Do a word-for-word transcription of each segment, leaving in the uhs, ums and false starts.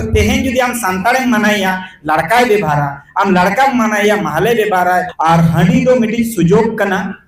ᱛᱮᱦᱮᱧ ᱡᱩᱫᱤ ᱟᱢ ᱥᱟᱱᱛᱟᱲᱮᱢ ᱢᱟᱱᱟᱭᱮᱭᱟ, ᱞᱟᱲᱠᱟᱭ ᱵᱮᱵᱷᱟᱨᱟ, ᱟᱢ ᱞᱟᱲᱠᱟᱢ ᱢᱟᱱᱟᱭᱮᱭᱟ, ᱢᱟᱦᱞᱮ ᱵᱮᱵᱷᱟᱨᱟᱭ᱾ ᱟᱨ ᱦᱟᱺᱰᱤ ᱫᱚ ᱢᱤᱫᱴᱤᱡ ᱥᱩᱡᱳᱜᱽ ᱠᱟᱱᱟ᱾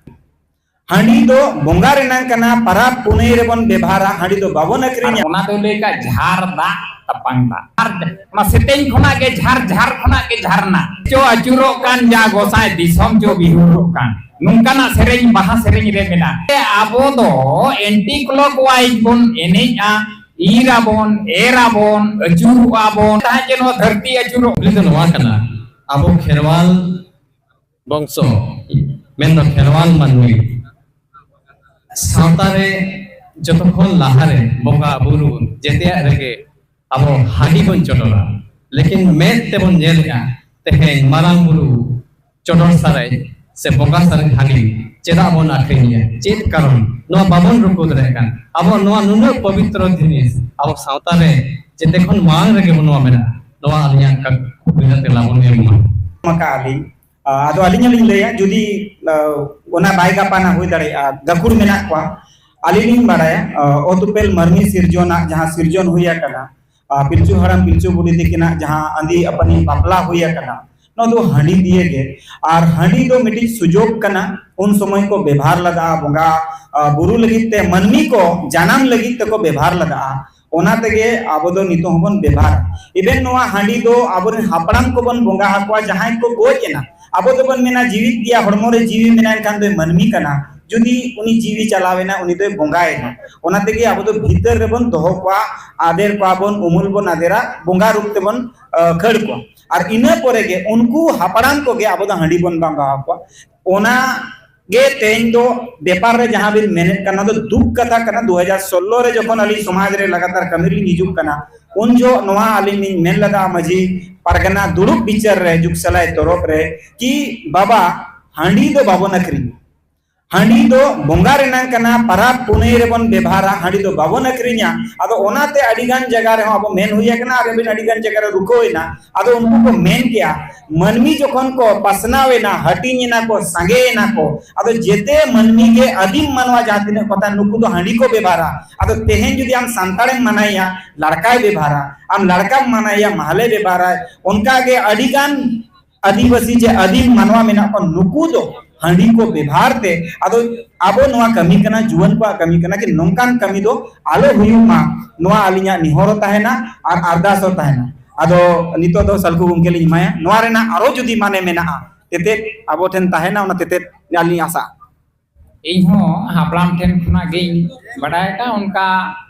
ᱦᱟᱺᱰᱤ ᱫᱚ ᱵᱚᱸᱜᱟ ᱨᱮᱱᱟᱝ ᱠᱟᱱᱟ, ᱯᱟᱨᱟᱵᱽ ᱯᱩᱱᱟᱹᱭ ᱨᱮᱵᱚᱱ ᱵᱮᱵᱷᱟᱨᱟ, ᱦᱟᱺᱰᱤ ᱫᱚ ᱵᱟᱵᱚᱱ ᱟᱹᱠᱷᱨᱤᱧᱟ᱾ ᱚᱱᱟ ᱫᱚ ᱞᱟᱹᱭ ᱠᱟᱜ ᱡᱷᱟᱨ ᱫᱟᱜ ᱛᱟᱯᱟᱝ ᱫᱟᱜ᱾ ᱟᱨ ᱚᱱᱟ ᱥᱮᱛᱮᱧ ᱠᱷᱚᱱᱟᱜ ᱜᱮ ᱡᱷᱟᱨ, ᱡᱷᱟᱨ ᱠᱷᱚᱱᱟᱜ ᱜᱮ ᱡᱷᱟᱨᱱᱟ᱾ ᱪᱚ ᱟᱹᱪᱩᱨᱚᱜ ᱠᱟᱱ ᱡᱟ ᱜᱚᱸᱥᱟᱭ ᱫᱤᱥᱚᱢ ᱪᱚ ᱵᱤᱦᱩᱨᱚᱜ ᱠᱟᱱ᱾ ᱱᱚᱝᱠᱟᱱᱟᱜ ᱥᱮᱨᱮᱧ, ᱵᱟᱦᱟ ᱥᱮᱨᱮᱧ ᱨᱮ ᱢᱮᱱᱟᱜᱼᱟ᱾ ᱟᱵᱚ ᱫᱚ anti clockwise ᱵᱚᱱ ᱮᱱᱮᱡᱼᱟ, ᱤᱨ ᱟᱵᱚᱱ, ᱮᱨ ᱟᱵᱚᱱ, ᱟᱹᱪᱩᱨᱚᱜᱼᱟ ᱵᱚᱱ᱾ ᱛᱟᱦᱮᱸ ᱡᱮ ᱱᱚᱣᱟ ᱫᱷᱟᱹᱨᱛᱤ ᱟᱹᱪᱩᱨᱚᱜ᱾ ᱠᱩᱠᱞᱤ ᱫᱚ ᱱᱚᱣᱟ ᱠᱟᱱᱟ, ᱟᱵᱚ ᱠᱷᱮᱨᱣᱟᱞ ᱵᱚᱝᱥᱚ, ᱢᱮᱱᱫᱚ ᱠᱷᱮᱨᱣᱟᱞ ᱢᱟᱹᱱᱢᱤ, ᱥᱟᱶᱛᱟ ᱨᱮ ᱡᱚᱛᱚ ᱠᱷᱚᱱ ᱞᱟᱦᱟᱨᱮ ᱵᱚᱸᱜᱟ ᱵᱩᱨᱩ ᱡᱮᱛᱮᱭᱟᱜ ᱨᱮᱜᱮ ᱟᱵᱚ ᱦᱟᱺᱰᱤ ᱵᱚᱱ ᱪᱚᱰᱚᱨᱟ, ᱞᱮᱠᱤᱱ ᱢᱮᱫ ᱛᱮᱵᱚᱱ ᱧᱮᱞᱮᱫᱼᱟ ᱛᱮᱦᱮᱧ ᱢᱟᱨᱟᱝ ᱵᱩᱨᱩ ᱪᱚᱰᱚᱨ ᱥᱟᱨᱮᱡ ᱥᱮ ᱵᱚᱸᱜᱟ ᱥᱟᱨᱮᱡ ᱦᱟᱺᱰᱤ ᱪᱮᱫᱟᱜ ᱵᱚᱱ ᱟᱹᱠᱷᱨᱤᱧᱮᱫᱼᱟ? ᱪᱮᱫ ᱠᱟᱨᱚᱱ? ᱱᱚᱣᱟ ᱵᱟᱵᱚᱱ ᱨᱩᱠᱩ ᱫᱟᱲᱮᱭᱟᱜ ᱠᱟᱱ? ᱟᱵᱚ ᱱᱚᱣᱟ ᱱᱩᱱᱟᱹᱜ ᱯᱚᱵᱤᱛᱨᱚ ᱡᱤᱱᱤᱥ ᱟᱵᱚ ᱥᱟᱶᱛᱟ ᱨᱮ ᱡᱮᱛᱮ ᱠᱷᱚᱱ ᱢᱟᱲᱟᱝ ᱨᱮᱜᱮ ᱱᱚᱣᱟ ᱢᱮᱱᱟᱜᱼᱟ᱾ ᱱᱚᱣᱟ ᱟᱹᱞᱤᱧᱟᱜ ᱠᱟ-, ᱠᱩᱠᱞᱤ ᱨᱮᱱᱟᱜ ᱛᱮᱞᱟ ᱵᱚᱱ ᱮᱢ ᱢᱟ᱾ ᱟᱠᱟᱫᱼᱟ ᱞᱤᱧ᱾ ᱟᱫᱚ ᱟᱹᱞᱤᱧ ᱦᱚᱸᱞᱤᱧ ᱞᱟᱹᱭᱟ, ᱡᱩᱫᱤ ᱚᱱᱟ ᱵᱟᱭ ᱜᱟᱯᱟᱱᱟ ᱦᱩᱭ ᱫᱟᱲᱮᱭᱟᱜᱼᱟ, ᱜᱟᱹᱠᱷᱩᱲ ᱢᱮᱱᱟᱜ ᱠᱚᱣᱟ, ᱟᱹᱞᱤᱧ ᱞᱤᱧ ᱵᱟᱲᱟᱭᱟ, ᱚᱛ ᱩᱯᱮᱞ ᱢᱟᱹᱱᱢᱤ ᱥᱤᱨᱡᱚᱱᱟᱜ ᱡᱟᱦᱟᱸ ᱥᱤᱨᱡᱚᱱ ᱦᱩᱭ ᱟᱠᱟᱱᱟ, ᱯᱤᱞᱪᱩ ᱦᱟᱲᱟᱢ ᱯᱤᱞᱪᱩ ᱵᱩᱰᱷᱤ ᱛᱤᱠᱤᱱᱟᱜ ᱡᱟᱦᱟᱸ ᱟᱸᱫᱤ ᱟᱯᱟᱱᱤ ᱵᱟᱯᱞᱟ ᱦᱩᱭ ᱟᱠᱟᱱᱟ, ᱱᱚᱣᱟ ᱫᱚ ᱦᱟᱺᱰᱤ ᱫᱤᱭᱮ ᱜᱮ᱾ ᱟᱨ ᱦᱟᱺᱰᱤ ᱫᱚ ᱢᱤᱫᱴᱤᱡ ᱥᱩᱡᱳᱜᱽ ᱠᱟᱱᱟ, ᱩᱱ ᱥᱚᱢᱚᱭ ᱠᱚ ᱵᱮᱵᱷᱟᱨ ᱞᱮᱫᱟ ᱵᱚᱸᱜᱟ ᱵᱩᱨᱩ ᱞᱟᱹᱜᱤᱫ ᱛᱮ, ᱢᱟᱹᱱᱢᱤ ᱠᱚ ᱡᱟᱱᱟᱢ ᱞᱟᱹᱜᱤᱫ ᱛᱮᱠᱚ ᱵᱮᱵᱷᱟᱨ ᱞᱮᱫᱟ᱾ ᱚᱱᱟ ᱛᱮᱜᱮ ᱟᱵᱚ ᱫᱚ ᱱᱤᱛᱚᱜ ᱦᱚᱸᱵᱚᱱ ᱵᱮᱵᱷᱟᱨᱟ᱾ Even ᱱᱚᱣᱟ ᱦᱟᱺᱰᱤ ᱫᱚ ᱟᱵᱚᱨᱮᱱ ᱦᱟᱯᱲᱟᱢ ᱠᱚᱵᱚᱱ ᱵᱚᱸᱜᱟ ᱟᱠᱚᱣᱟ, ᱡᱟᱦᱟᱸᱭ ᱠᱚ ᱜᱚᱡ ᱮᱱᱟ᱾ ᱟᱵᱚ ᱫᱚᱵᱚᱱ ᱢᱮᱱᱟ, ᱡᱤᱣᱤᱫ ᱜᱮᱭᱟ, ᱦᱚᱲᱢᱚ ᱨᱮ ᱡᱤᱣᱤ ᱢᱮᱱᱟᱭ ᱠᱷᱟᱱ ᱫᱚᱭ ᱢᱟᱹᱱᱢᱤ ᱠᱟᱱᱟ᱾ ᱡᱩᱫᱤ ᱩᱱᱤ ᱡᱤᱣᱤ ᱪᱟᱞᱟᱣ ᱮᱱᱟ, ᱩᱱᱤ ᱫᱚᱭ ᱵᱚᱸᱜᱟᱭᱮᱱᱟ᱾ ᱚᱱᱟ ᱛᱮᱜᱮ ᱟᱵᱚ ᱫᱚ ᱵᱷᱤᱛᱟᱹᱨ ᱨᱮᱵᱚᱱ ᱫᱚᱦᱚ ᱠᱚᱣᱟ, ᱟᱫᱮᱨ ᱠᱚᱣᱟ ᱵᱚᱱ, ᱩᱢᱩᱞ ᱵᱚᱱ ᱟᱫᱮᱨᱟ, ᱵᱚᱸᱜᱟ ᱨᱩᱯ ᱛᱮᱵᱚᱱ ᱠᱷᱟᱹᱲ ᱠᱚᱣᱟ᱾ ᱟᱨ ᱤᱱᱟᱹ ᱯᱚᱨᱮ ᱜᱮ ᱩᱱᱠᱩ ᱦᱟᱯᱲᱟᱢ ᱠᱚᱜᱮ ᱟᱵᱚ ᱫᱚ ᱦᱟᱺᱰᱤ ᱵᱚᱱ ᱵᱚᱸᱜᱟ ᱟᱠᱚᱣᱟ᱾ ᱚᱱᱟ ᱜᱮ ᱛᱮᱦᱮᱧ ᱫᱚ ᱵᱮᱯᱟᱨ ᱨᱮ ᱡᱟᱦᱟᱸ ᱵᱤᱱ ᱢᱮᱱᱮᱫ ᱠᱟᱱᱟ, ᱱᱚᱣᱟ ᱫᱚ ᱫᱩᱠ ᱠᱟᱛᱷᱟ ᱠᱟᱱᱟ᱾ ᱫᱩ ᱦᱟᱡᱟᱨ ᱥᱳᱞᱞᱳ ᱨᱮ ᱡᱚᱠᱷᱚᱱ ᱟᱹᱞᱤᱧ ᱥᱚᱢᱟᱡᱽ ᱨᱮ ᱞᱟᱜᱟᱛᱟᱨ ᱠᱟᱹᱢᱤ ᱨᱮᱞᱤᱧ ᱦᱤᱡᱩᱜ ᱠᱟᱱᱟ, ᱩᱱ ᱡᱚᱦᱚᱜ ᱱᱚᱣᱟ ᱟᱹᱞᱤᱧ ᱞᱤᱧ ᱢᱮᱱ ᱞᱮᱫᱟ ᱢᱟᱹᱡᱷᱤ ᱯᱟᱨᱜᱟᱱᱟ ᱫᱩᱲᱩᱵ ᱵᱤᱪᱟᱹᱨ ᱨᱮ ᱡᱩᱜᱽ ᱥᱟᱞᱟᱭ ᱛᱚᱨᱚᱯ ᱨᱮ, ᱠᱤ ᱵᱟᱵᱟ, ᱦᱟᱺᱰᱤ ᱫᱚ ᱵᱟᱵᱚᱱ ᱟᱹᱠᱷᱨᱤᱧᱟ᱾ ᱦᱟᱺᱰᱤ ᱫᱚ ᱵᱚᱸᱜᱟ ᱨᱮᱱᱟᱝ ᱠᱟᱱᱟ, ᱯᱟᱨᱟᱵᱽ ᱯᱩᱱᱟᱹᱭ ᱨᱮᱵᱚᱱ ᱵᱮᱵᱷᱟᱨᱟ, ᱦᱟᱺᱰᱤ ᱫᱚ ᱵᱟᱵᱚᱱ ᱟᱹᱠᱷᱨᱤᱧᱟ᱾ ᱟᱫᱚ ᱚᱱᱟᱛᱮ ᱟᱹᱰᱤ ᱜᱟᱱ ᱡᱟᱭᱜᱟ ᱨᱮᱦᱚᱸ ᱟᱵᱚ ᱢᱮᱱ ᱦᱩᱭ ᱟᱠᱟᱱᱟ, ᱟᱨ ᱟᱹᱰᱤ ᱜᱟᱱ ᱡᱟᱭᱜᱟ ᱨᱮ ᱨᱩᱠᱟᱹᱣ ᱮᱱᱟ᱾ ᱟᱫᱚ ᱩᱱᱠᱩ ᱠᱚ ᱢᱮᱱ ᱠᱮᱭᱟ, ᱢᱟᱹᱱᱢᱤ ᱡᱚᱠᱷᱚᱱ ᱠᱚ ᱯᱟᱥᱱᱟᱣ ᱮᱱᱟ, ᱦᱟᱹᱴᱤᱧ ᱮᱱᱟ ᱠᱚ, ᱥᱟᱸᱜᱮ ᱮᱱᱟ ᱠᱚ, ᱟᱫᱚ ᱡᱮᱛᱮ ᱢᱟᱹᱱᱢᱤ ᱜᱮ, ᱟᱹᱫᱤᱢ ᱢᱟᱱᱣᱟ ᱡᱟᱦᱟᱸ ᱛᱤᱱᱟᱹᱜ ᱠᱚ ᱛᱟᱦᱮᱸ, ᱱᱩᱠᱩ ᱫᱚ ᱦᱟᱺᱰᱤ ᱠᱚ ᱵᱮᱵᱷᱟᱨᱟ᱾ ᱟᱫᱚ ᱛᱮᱦᱮᱧ ᱡᱩᱫᱤ ᱟᱢ ᱥᱟᱱᱛᱟᱲᱮᱢ ᱢᱟᱱᱟᱭᱮᱭᱟ, ᱞᱟᱲᱠᱟᱭ ᱵᱮᱵᱷᱟᱨᱟ, ᱟᱢ ᱞᱟᱲᱠᱟᱢ ᱢᱟᱱᱟᱭᱮᱭᱟ, ᱢᱟᱦᱞᱮ ᱵᱮᱵᱷᱟᱨᱟᱭ, ᱚᱱᱠᱟ ᱜᱮ ᱟᱹᱰᱤ ᱜᱟᱱ ᱟᱹᱫᱤᱵᱟᱹᱥᱤ ᱡᱮ ᱟᱹᱫᱤᱢ ᱢᱟᱱᱣᱟ ᱢᱮᱱᱟᱜ ᱠᱚᱣᱟ, ᱱᱩᱠᱩ ᱫᱚ ᱦᱟᱺᱰᱤ ᱠᱚ ᱵᱮᱵᱷᱟᱨ ᱛᱮ, ᱟᱫᱚ ᱟᱵᱚ ᱱᱚᱣᱟ ᱠᱟᱹᱢᱤ ᱠᱟᱱᱟ, ᱡᱩᱣᱟᱹᱱ ᱠᱚᱣᱟᱜ ᱠᱟᱹᱢᱤ ᱠᱟᱱᱟ, ᱠᱤ ᱱᱚᱝᱠᱟᱱ ᱠᱟᱹᱢᱤ ᱫᱚ ᱟᱞᱚ ᱦᱩᱭᱩᱜ ᱢᱟ, ᱱᱚᱣᱟ ᱟᱹᱞᱤᱧᱟᱜ ᱱᱮᱦᱚᱨ ᱦᱚᱸ ᱛᱟᱦᱮᱱᱟ ᱟᱨ ᱟᱨᱫᱟᱥ ᱦᱚᱸ ᱛᱟᱦᱮᱱᱟ᱾ ᱟᱫᱚ ᱱᱤᱛᱚᱜ ᱫᱚ ᱥᱟᱞᱠᱷᱩ ᱜᱚᱢᱠᱮ ᱞᱤᱧ ᱮᱢᱟᱭᱟ, ᱱᱚᱣᱟ ᱨᱮᱱᱟᱜ ᱟᱨᱚ ᱡᱩᱫᱤ ᱢᱟᱱᱮ ᱢᱮᱱᱟᱜᱼᱟ, ᱛᱮᱛᱮᱫ ᱟᱵᱚ ᱴᱷᱮᱱ ᱛᱟᱦᱮᱱᱟ, ᱚᱱᱟ ᱛᱮᱛᱮᱫ ᱟᱹᱞᱤᱧ ᱟᱥᱟ᱾ ᱤᱧ ᱦᱚᱸ ᱦᱟᱯᱲᱟᱢ ᱴᱷᱮᱱ ᱠᱷᱚᱱᱟᱜ ᱜᱤᱧ ᱵᱟᱰᱟᱭ ᱟᱠᱟᱫ, ᱚᱱᱠᱟ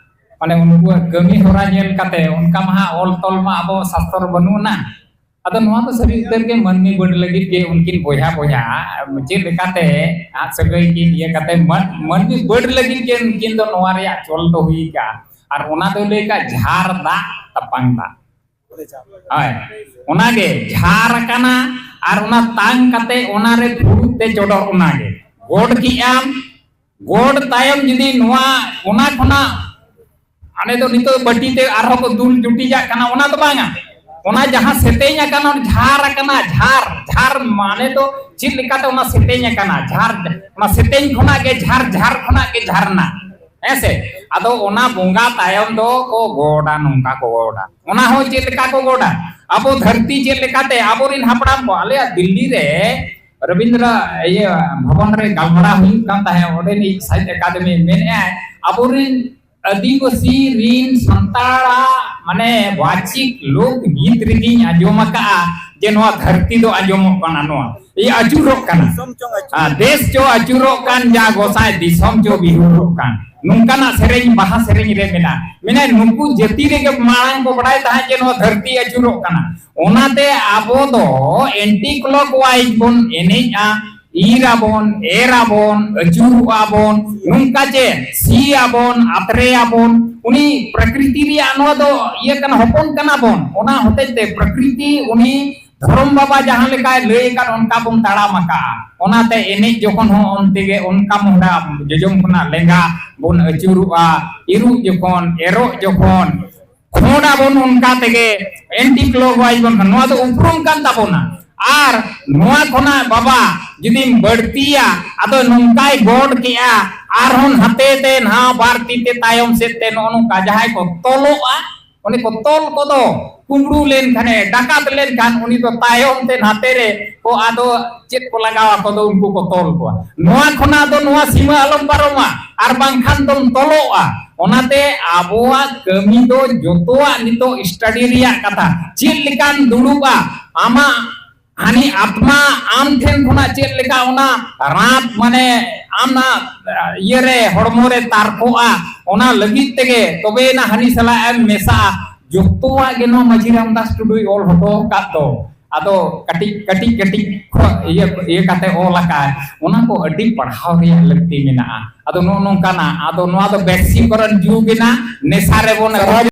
ᱢᱟᱱᱮ ᱩᱱᱠᱩᱣᱟᱜ ᱠᱟᱹᱢᱤ ᱦᱚᱨᱟ ᱧᱮᱞ ᱠᱟᱛᱮ, ᱚᱱᱠᱟ ᱢᱟ ᱦᱟᱸᱜ ᱚᱞ ᱛᱚᱞ ᱢᱟ ᱟᱵᱚ ᱥᱟᱥᱛᱚᱨ ᱵᱟᱹᱱᱩᱜ ᱟᱱᱟ᱾ ᱟᱫᱚ ᱱᱚᱣᱟ ᱫᱚ ᱥᱟᱹᱨᱤ ᱩᱛᱟᱹᱨ ᱜᱮ ᱢᱟᱹᱱᱢᱤ ᱵᱟᱹᱰ ᱞᱟᱹᱜᱤᱫ ᱜᱮ ᱩᱱᱠᱤᱱ ᱵᱚᱭᱦᱟ ᱵᱚᱭᱦᱟ ᱪᱮᱫ ᱞᱮᱠᱟᱛᱮ ᱟᱜ ᱥᱟᱹᱜᱟᱹᱭ ᱠᱤᱱ ᱤᱭᱟᱹ ᱠᱟᱛᱮ ᱢᱟᱹᱱ-, ᱢᱟᱹᱱᱢᱤ ᱵᱟᱹᱰ ᱞᱟᱹᱜᱤᱫ ᱜᱮ ᱩᱱᱠᱤᱱ ᱫᱚ ᱱᱚᱣᱟ ᱨᱮᱭᱟᱜ ᱪᱚᱞ ᱫᱚ ᱦᱩᱭ ᱟᱠᱟᱫᱼᱟ᱾ ᱟᱨ ᱚᱱᱟ ᱫᱚ ᱞᱟᱹᱭ ᱠᱟᱜ ᱡᱷᱟᱨ ᱫᱟᱜ ᱛᱟᱯᱟᱝ ᱫᱟᱜ᱾ ᱦᱳᱭ, ᱚᱱᱟᱜᱮ ᱡᱷᱟᱨ ᱟᱠᱟᱱᱟ᱾ ᱟᱨ ᱚᱱᱟ ᱛᱟᱝ ᱠᱟᱛᱮ ᱚᱱᱟᱨᱮ ᱯᱷᱩᱲᱩᱜ ᱛᱮ ᱪᱚᱰᱚᱨ, ᱚᱱᱟᱜᱮ ᱜᱚᱰ ᱠᱮᱜ ᱟᱢ᱾ ᱜᱚᱰ ᱛᱟᱭᱚᱢ ᱡᱩᱫᱤ ᱱᱚᱣᱟ, ᱚᱱᱟ ᱠᱷᱚᱱᱟᱜ, ᱟᱞᱮ ᱫᱚ ᱱᱤᱛᱚᱜ ᱵᱟᱹᱴᱤ ᱛᱮ ᱟᱨᱦᱚᱸ ᱠᱚ ᱫᱩᱞ ᱡᱩᱴᱤᱡᱟᱜ ᱠᱟᱱᱟ, ᱚᱱᱟ ᱫᱚ ᱵᱟᱝᱟ᱾ ᱚᱱᱟ ᱡᱟᱦᱟᱸ ᱥᱮᱛᱮᱧ ᱟᱠᱟᱱᱟ, ᱚᱱᱟ ᱡᱷᱟᱨ ᱟᱠᱟᱱᱟ, ᱡᱷᱟᱨ, ᱡᱷᱟᱨ ᱢᱟᱱᱮ ᱫᱚ ᱪᱮᱫ ᱞᱮᱠᱟᱛᱮ ᱚᱱᱟ ᱥᱮᱛᱮᱧ ᱟᱠᱟᱱᱟ, ᱡᱷᱟᱨ, ᱚᱱᱟ ᱥᱮᱛᱮᱧ ᱠᱷᱚᱱᱟᱜ ᱜᱮ ᱡᱷᱟᱨ, ᱡᱷᱟᱨ ᱠᱷᱚᱱᱟᱜ ᱜᱮ ᱡᱷᱟᱨᱱᱟ᱾ ᱦᱮᱸ ᱥᱮ? ᱟᱫᱚ ᱚᱱᱟ ᱵᱚᱸᱜᱟ ᱛᱟᱭᱚᱢ ᱫᱚ ᱠᱚ ᱜᱚᱰᱟ, ᱱᱚᱝᱠᱟ ᱠᱚ ᱜᱚᱰᱟ᱾ ᱚᱱᱟ ᱦᱚᱸ ᱪᱮᱫ ᱞᱮᱠᱟ ᱠᱚ ᱜᱚᱰᱟ? ᱟᱵᱚ ᱫᱷᱟᱹᱨᱛᱤ ᱪᱮᱫ ᱞᱮᱠᱟᱛᱮ ᱟᱵᱚᱨᱮᱱ ᱦᱟᱯᱲᱟᱢ ᱠᱚ, ᱟᱞᱮᱭᱟᱜ ᱫᱤᱞᱞᱤ ᱨᱮ ᱨᱚᱵᱤᱱᱫᱨᱚ ᱤᱭᱟᱹ ᱵᱷᱚᱵᱚᱱ ᱨᱮ ᱜᱟᱞᱢᱟᱨᱟᱣ ᱦᱩᱭᱩᱜ ᱠᱟᱱ ᱛᱟᱦᱮᱸᱫ, ᱚᱸᱰᱮᱱᱤᱡ ᱥᱟᱦᱤᱛ ᱟᱠᱟᱫᱮᱢᱤ ᱢᱮᱱᱮᱫᱼᱟᱭ, ᱟᱵᱚᱨᱮᱱ ᱟᱹᱫᱤᱵᱟᱹᱥᱤ ᱨᱤᱱ ᱥᱟᱱᱛᱟᱲᱟᱜ ᱢᱟᱱᱮ ᱵᱟᱪᱤᱠ ᱞᱳᱠ ᱜᱤᱛ ᱨᱮᱜᱤᱧ ᱟᱸᱡᱚᱢ ᱟᱠᱟᱫᱼᱟ ᱡᱮ ᱱᱚᱣᱟ ᱫᱷᱟᱹᱨᱛᱤ ᱫᱚ ᱟᱸᱡᱚᱢᱚᱜ ᱠᱟᱱᱟ, ᱱᱚᱣᱟ ᱤᱭᱟᱹ ᱟᱹᱪᱩᱨᱚᱜ ᱠᱟᱱᱟ᱾ ᱫᱤᱥᱚᱢ ᱪᱚᱝ ᱟᱹᱪᱩᱨᱚᱜ ᱟᱨ ᱫᱮᱥ ᱪᱚ ᱟᱹᱪᱩᱨᱚᱜ ᱠᱟᱱ, ᱡᱟ ᱜᱚᱸᱥᱟᱭ ᱫᱤᱥᱚᱢ ᱪᱚ ᱵᱤᱦᱩᱨᱚᱜ ᱠᱟᱱ, ᱱᱚᱝᱠᱟᱱᱟᱜ ᱥᱮᱨᱮᱧ, ᱵᱟᱦᱟ ᱥᱮᱨᱮᱧ ᱨᱮ ᱢᱮᱱᱟᱜᱼᱟ᱾ ᱢᱮᱱᱟᱭ, ᱱᱩᱠᱩ ᱡᱟᱹᱛᱤ ᱨᱮᱜᱮ ᱢᱟᱲᱟᱝ ᱠᱚ ᱵᱟᱲᱟᱭ ᱛᱟᱦᱮᱸᱫ ᱡᱮ ᱱᱚᱣᱟ ᱫᱷᱟᱹᱨᱛᱤ ᱟᱹᱪᱩᱨᱚᱜ ᱠᱟᱱᱟ᱾ ᱚᱱᱟᱛᱮ ᱟᱵᱚ ᱫᱚ anti clockwise ᱵᱚᱱ ᱮᱱᱮᱡᱼᱟ, ᱤᱨ ᱟᱵᱚᱱ, ᱮᱨ ᱟᱵᱚᱱ, ᱟᱹᱪᱩᱨᱚᱜᱼᱟ ᱵᱚᱱ, ᱱᱚᱝᱠᱟ ᱪᱮ ᱥᱤ ᱟᱵᱚᱱ, ᱟᱛᱨᱮ ᱟᱵᱚᱱ᱾ ᱩᱱᱤ ᱯᱨᱚᱠᱨᱤᱛᱤ ᱨᱮᱭᱟᱜ ᱱᱚᱣᱟ ᱫᱚ ᱤᱭᱟᱹ ᱠᱟᱱᱟ, ᱦᱚᱯᱚᱱ ᱠᱟᱱᱟ ᱵᱚᱱ, ᱚᱱᱟ ᱦᱚᱛᱮᱡ ᱛᱮ ᱯᱨᱚᱠᱨᱤᱛᱤ ᱩᱱᱤ ᱫᱷᱚᱨᱚᱢ ᱵᱟᱵᱟ ᱡᱟᱦᱟᱸ ᱞᱮᱠᱟᱭ ᱞᱟᱹᱭ ᱟᱠᱟᱫ, ᱚᱱᱠᱟ ᱵᱚᱱ ᱛᱟᱲᱟᱢ ᱟᱠᱟᱫᱼᱟ᱾ ᱚᱱᱟᱛᱮ ᱮᱱᱮᱡ ᱡᱚᱠᱷᱚᱱ ᱦᱚᱸ ᱚᱱᱛᱮ ᱜᱮ, ᱚᱱᱠᱟ ᱢᱚᱦᱰᱟ ᱡᱚᱡᱚᱢ ᱠᱷᱚᱱᱟᱜ ᱞᱮᱸᱜᱟ ᱵᱚᱱ ᱟᱹᱪᱩᱨᱚᱜᱼᱟ, ᱤᱨᱚᱜ ᱡᱚᱠᱷᱚᱱ, ᱮᱨᱚᱜ ᱡᱚᱠᱷᱚᱱ, ᱠᱷᱚᱸᱰ ᱟᱵᱚᱱ ᱚᱱᱠᱟ ᱛᱮᱜᱮ, anti clockwise ᱵᱚᱱ, ᱱᱚᱣᱟ ᱫᱚ ᱩᱯᱨᱩᱢ ᱠᱟᱱ ᱛᱟᱵᱚᱱᱟ᱾ ᱟᱨ ᱱᱚᱣᱟ ᱠᱷᱚᱱᱟᱜ ᱵᱟᱵᱟ ᱡᱩᱫᱤᱢ ᱵᱟᱹᱲᱛᱤᱭᱟ, ᱟᱫᱚ ᱱᱚᱝᱠᱟᱭ ᱜᱚᱰ ᱠᱮᱜᱼᱟ, ᱟᱨᱦᱚᱸ ᱦᱟᱱᱛᱮ ᱛᱮ ᱱᱟᱦᱟᱜ ᱵᱟᱨ ᱛᱤ ᱛᱮ ᱛᱟᱭᱚᱢ ᱥᱮᱫ ᱛᱮ, ᱱᱚᱜᱼᱚ ᱱᱚᱝᱠᱟ ᱡᱟᱦᱟᱸᱭ ᱠᱚ ᱛᱚᱞᱚᱜᱼᱟ, ᱚᱱᱮ ᱠᱚ ᱛᱚᱞ ᱠᱚᱫᱚ, ᱠᱩᱢᱵᱽᱲᱩ ᱞᱮᱱᱠᱷᱟᱱᱮ, ᱰᱟᱠᱟᱛ ᱞᱮᱱᱠᱷᱟᱱ ᱩᱱᱤ ᱫᱚ ᱛᱟᱭᱚᱢ ᱛᱮ ᱱᱟᱛᱮ ᱨᱮ ᱠᱚ, ᱟᱫᱚ ᱪᱮᱫ ᱠᱚ ᱞᱟᱜᱟᱣ ᱟᱠᱚ ᱫᱚ, ᱩᱱᱠᱩ ᱠᱚ ᱛᱚᱞ ᱠᱚᱣᱟ᱾ ᱱᱚᱣᱟ ᱠᱷᱚᱱᱟᱜ ᱫᱚ ᱱᱚᱣᱟ ᱥᱤᱢᱟᱹ ᱟᱞᱚᱢ ᱯᱟᱨᱚᱢᱟ, ᱟᱨ ᱵᱟᱝᱠᱷᱟᱱ ᱫᱚᱢ ᱛᱚᱞᱚᱜᱼᱟ᱾ ᱚᱱᱟᱛᱮ ᱟᱵᱚᱣᱟᱜ ᱠᱟᱹᱢᱤ ᱫᱚ ᱡᱚᱛᱚᱣᱟᱜ ᱱᱤᱛᱚᱜ study ᱨᱮᱭᱟᱜ ᱠᱟᱛᱷᱟ᱾ ᱪᱮᱫ ᱞᱮᱠᱟᱢ ᱫᱩᱲᱩᱵᱼᱟ, ᱟᱢᱟᱜ ᱦᱟᱹᱱᱤ ᱟᱛᱢᱟ ᱟᱢ ᱴᱷᱮᱱ ᱠᱷᱚᱱᱟᱜ ᱪᱮᱫ ᱞᱮᱠᱟ ᱚᱱᱟ ᱨᱟᱸᱫ, ᱢᱟᱱᱮ ᱟᱢᱟᱜ ᱤᱭᱟᱹᱨᱮ, ᱦᱚᱲᱢᱚ ᱨᱮ ᱛᱟᱨᱠᱚᱜᱼᱟ, ᱚᱱᱟ ᱞᱟᱹᱜᱤᱫ ᱛᱮᱜᱮ ᱛᱚᱵᱮᱭᱮᱱᱟ ᱦᱟᱹᱱᱤ ᱥᱟᱞᱟᱜ ᱮᱢ ᱢᱮᱥᱟᱜᱼᱟ᱾ ᱡᱚᱛᱚᱣᱟᱜ ᱜᱮ ᱱᱚᱣᱟ ᱢᱟᱹᱡᱷᱤ ᱨᱟᱢᱫᱟᱥ ᱴᱩᱰᱩᱭ ᱚᱞ ᱦᱚᱴᱚ ᱟᱠᱟᱫ ᱫᱚ᱾ ᱟᱫᱚ ᱠᱟᱹᱴᱤᱡ ᱠᱟᱹᱴᱤᱡ ᱠᱟᱹᱴᱤᱡ ᱠᱷᱚᱱ ᱤᱭᱟᱹ ᱤᱭᱟᱹ ᱠᱟᱛᱮ ᱚᱞ ᱟᱠᱟᱫ, ᱚᱱᱟ ᱠᱚ ᱟᱹᱰᱤ ᱯᱟᱲᱦᱟᱣ ᱨᱮᱭᱟᱜ ᱞᱟᱹᱠᱛᱤ ᱢᱮᱱᱟᱜᱼᱟ᱾ ᱟᱫᱚ ᱱᱚᱜᱼᱚ ᱱᱚᱝᱠᱟᱱᱟᱜ, ᱟᱫᱚ ᱱᱚᱣᱟ ᱫᱚ ᱵᱮᱠᱥᱤᱠᱚᱨᱚᱱ ᱡᱩᱜᱽ ᱮᱱᱟ, ᱱᱮᱥᱟ ᱨᱮᱵᱚᱱ